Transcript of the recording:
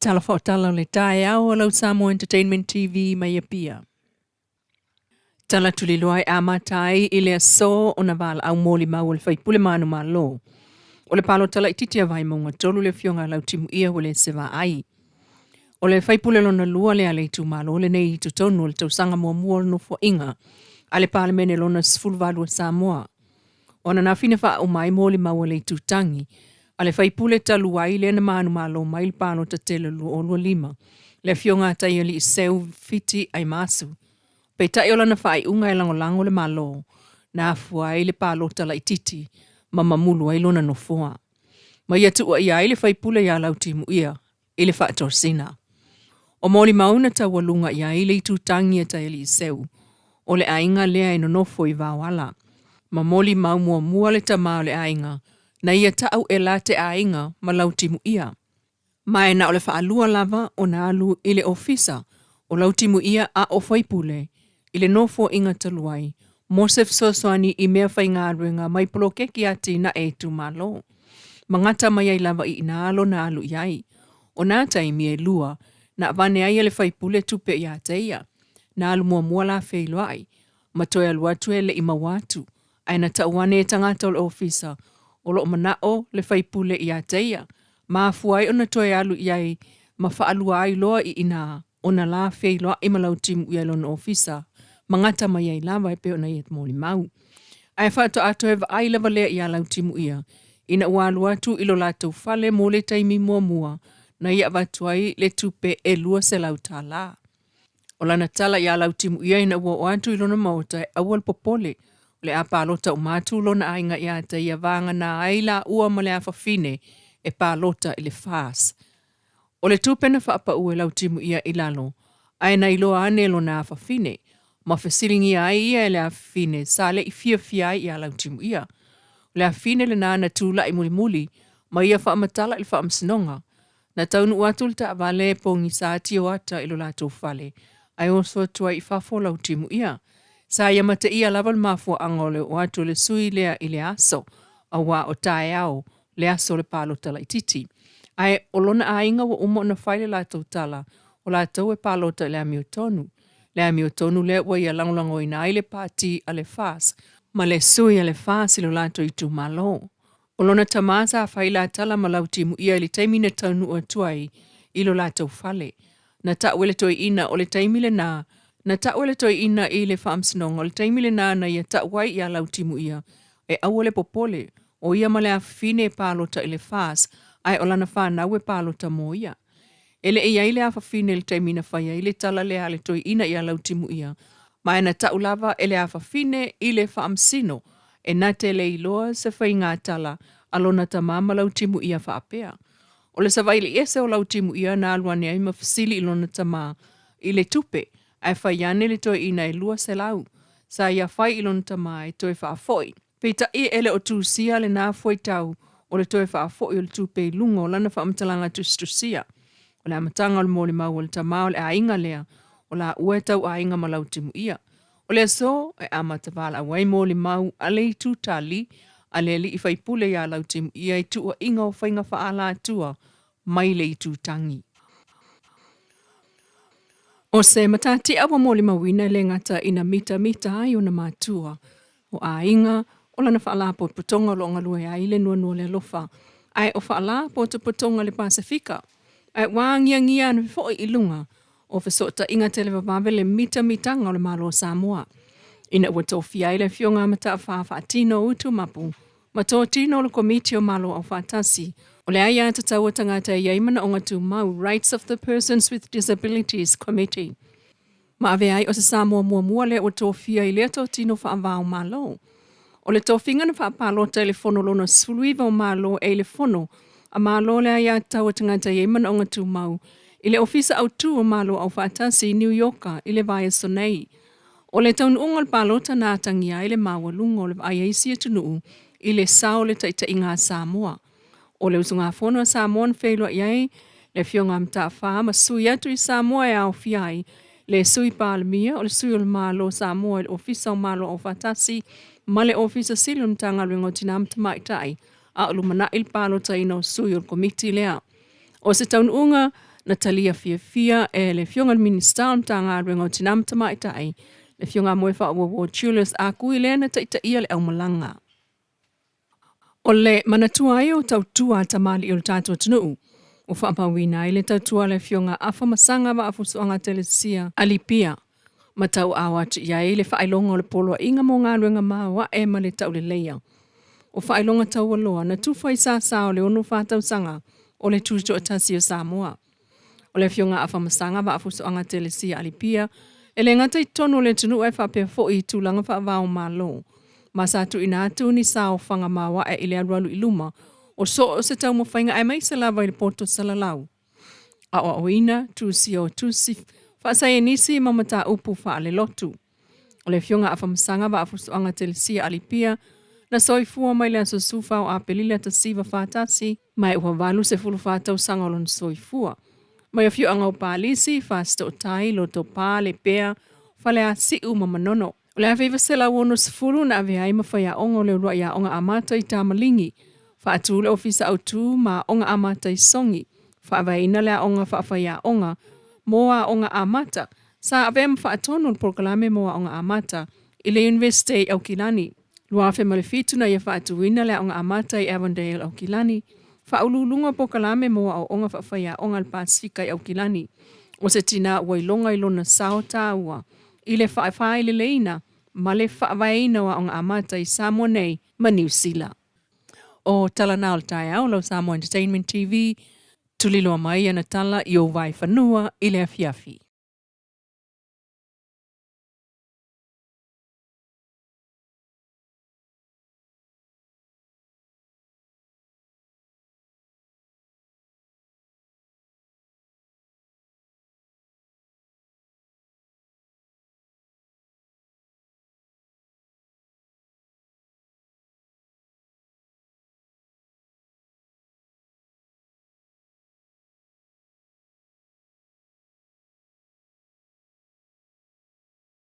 Tala faaotala o le taeao a lau Samoa Entertainment TV mai Apia. Tala tuliloa e amata ai i le aso ona valaau molimau a le faipule manumalo o le palota laitiiti a Vaimauga 3 le afioga a Lautimuia Uelese Vaai. O le faipule lona lua lea a le itumalo lenei i totonu o le tausaga muamua o le Nofoaiga a le Palemene lona 18 a Samoa. O ananafi na faauma ai molimau a le itutagi a le faipule talu ai lea na manumalo mai le palota tele 2025, le afioga a Taialii Seu Fiti Aimasu. Peitai o lana faaiuga e lagolago le Malo na afua ai le palota laitiiti ma mamulu ai lona nofoa. Ma ia tuuaia ai le faipule ia Lautimuia i le faatosina. O molimau na taualuga i ai le itutagi a Taialii Seu, o le aiga lea e nonofo i Vaoala, ma molimau muamua le tama o le aiga na ia ta'u e la te aiga ma Lautimuia. Ma e na o le faalua lava ona alu i le ofisa o Lautimuia a o faipule i le nofoaiga talu ai mo se fesoasoani i mea faigaluega mai polokeki atinae itumalo. Ma gata mai ai lava i ina lona alu i ai. O nā taimi e lua na avane ai e le faipule tupe iā te ia. Na alu muamua la feiloai, ma toe alu atu e le i maua atu, ae na tau ane e tagata o le ofisa o lo o manaʻo le faipule iā te ia, ma afua ai ona toe alu i ai ma faalua ai loa i ina ona la feiloai ma Lautimuia i lona ofisa ma gata mai ai lava e pei ona ia molimau. Ae faatoa toe vaai lava lea iā Lautimuia ina ua alu atu i lo latou fale mo le taimi muamua na ia avatu ai le tupe e $200. O lana tala iā Lautimuia ina ua oo atu i lona maota e aua le popole, o le a palota uma atu lona aiga iā te ia vagana ai laua ma le afafine e palota i le FAS. O le tupe na faapau e Lautimuia i lalo, ae na iloa ane e lona afafine, ma fesiligia ai ia e le afafine sa le i fiafia ai iā Lautimuia. O le afafine lenā na tula'i mulimuli ma ia faamatala i le faamasinoga. Na taunuu atu le taavale e pogisa tioata i lo latou fale, ae oso atu ai i fafo Lautimuia. Sa ia mateia lava le mafuaaga o le oo atu o le sui lea i le aso, auā o taeao le aso o le palota laitiiti. Ae o lona aiga ua uma ona fai le latou tala, o latou e palota i le amiotonu. Le amiotonu lea ua ia lagolagoina ai le pati a le FAS ma le sui a le FAS i lo latou itumalo. O lona tama sa fai la tala ma Lautimuia i le taimi na taunuu atu ai i lo latou fale. Na ta'u e le toeaina o le taimi lenā, na ta'u e le toeaina i le faamasinoga o le taimi lenā na ia ta'u ai iā Lautimuia e aua le popole, o ia ma le afafine e palota i le FAS, ae o lana fanau e palota mo ia. E le i ai le afafine i le taimi na fai ai le tala lea a le toeaina iā Lautimuia, ma e na ta'u lava e le afafine i le faamasino e na te le iloa se faiga tala a lona tama ma Lautimuia faapea. O le savaili ese o Lautimuia na alu ane ai ma fesili i lona tama i le tupe, ae fai ane le toeaina e 200 sa ia fai i lona tama e toe faafoi. Peitai e le o tusia lenā fuaitau o le toe faafoi o le tupe i luga o lana faamatalaga tusitusia. O le amataga o le molimau a le tama o le aiga lea, o laua e tau aiga ma Lautimuia. O le aso e amata valaau ai molimau a le itu tali a le alii faipule iā Lautimuia i tuuaiga o faiga faaalatua mai le itu tagi. O se matatia ua molimauina e le gata ina mitamita ai ona matua, o aiga, o lana faalapotopotoga o lo o galue ai le nuanua o le alofa, ae o faalapotopotoga le Pasefika, ae ua agiagia ane foi i luga o fesootaiga televavave le mitamitaga o le Malo o Samoa, ina ua tofia ai le Afioga a Mata'afa Faatino Utu Mapu ma totino o le Komiti o Malo Aufaatasi o le Aiatatau a Tagata e i ai Manaoga Tumau, Rights of the Persons with Disabilities Committee. Ma avea ai o se Samoa muamua lea ua tofia i lea totino faavao Malo. O le tofiga na faapalota i le Fono lona 19 o Malo e i le Fono a Malo le Aiatatau a Tagata e i ai Manaoga Tumau i le Ofisa Autu o Malo Aufaatasi i Niu Ioka i le vaiaso nei. O le taunuuga o le palota na atagia ai le maualuga o le vaai a isi atunuu i le sao o le taitaiga a Samoa. O le usugafono a Samoa na feiloai ai le Afioga a Mata'afa ma sui atu i Samoa e aofia ai le Sui Palemia, o le Sui o le Malo o Samoa i le Ofisa o Malo Aufaatasi ma le Ofisa Sili o le Matagaluega o Tina ma Tamaitai, a o lumanai le palotaina o sui o le Komiti lea. O se taunuuga Na talia fiafia e le Afioga i le Minisita o le Matagaluega o Tina ma Tamaitai, le Afioga ia Moefaauouo Julius Ah Kui lea na taitaia le aumalaga. O le manatua ai o tautua a tamalii o le tatou atunuu ua faamauina ai le tautua a le Afioga Afamasaga Vaafusuaga Telesia Alipia ma tauaao atu i ai le faailoga o le Poloaiga mo Galuega Maoae ma le Tauleleia o Faailoga Taualoa na tufa i Sasa o le 64 tausaga o le Tutoatasi o Samoa. O le Afioga Afamasaga Vaafusuaga Telesia Alipia e le gata i totonu o le atunuu ae faapea foi i tulaga faava-o-Malo, ma sa tuuina atu ni saofaga maoae i le alualu i luma o so o se taumafaiga aemaise lava i le poto salalau, aoaoina, tusia o tusi faasaienisi ma mataupu faalelotu. O le Afioga Afamasaga Vaafusuaga Telesia Alipia na soifua mai le aso 14 o Aperila 1941 ma ua 84 tausaga o lona soifua. Mai afioaga o Palisi, Fasitootai, Lotopa, Lepea, Faleasiu ma Manono. O le 1960 na avea ai ma faiaoga o le uluai aoga amata i Tamaligi, faatu le Ofisa Autu ma Aoga Amata i Sogi, faavaeina le aoga faafaiaoga mo aoga amata, sa avea ma faatonu le polokalame mo aoga amata i le Iunivesite i Aukilani. 2007 na ia faatuina le aoga amata i Avondale, Aukilani, faauluuluga o polokalame mo aoaoga faafaiaoga a le Pasefika i Aukilani. O se tinā ua iloga i lona sao taua i le faafaileleina ma le faavaeina o aoga amata i Samoa nei ma Niu Sila. O tala na o le taeao lau Samoa Entertainment TV, tuliloa mai ana tala i ou vaefanua i le afiafi.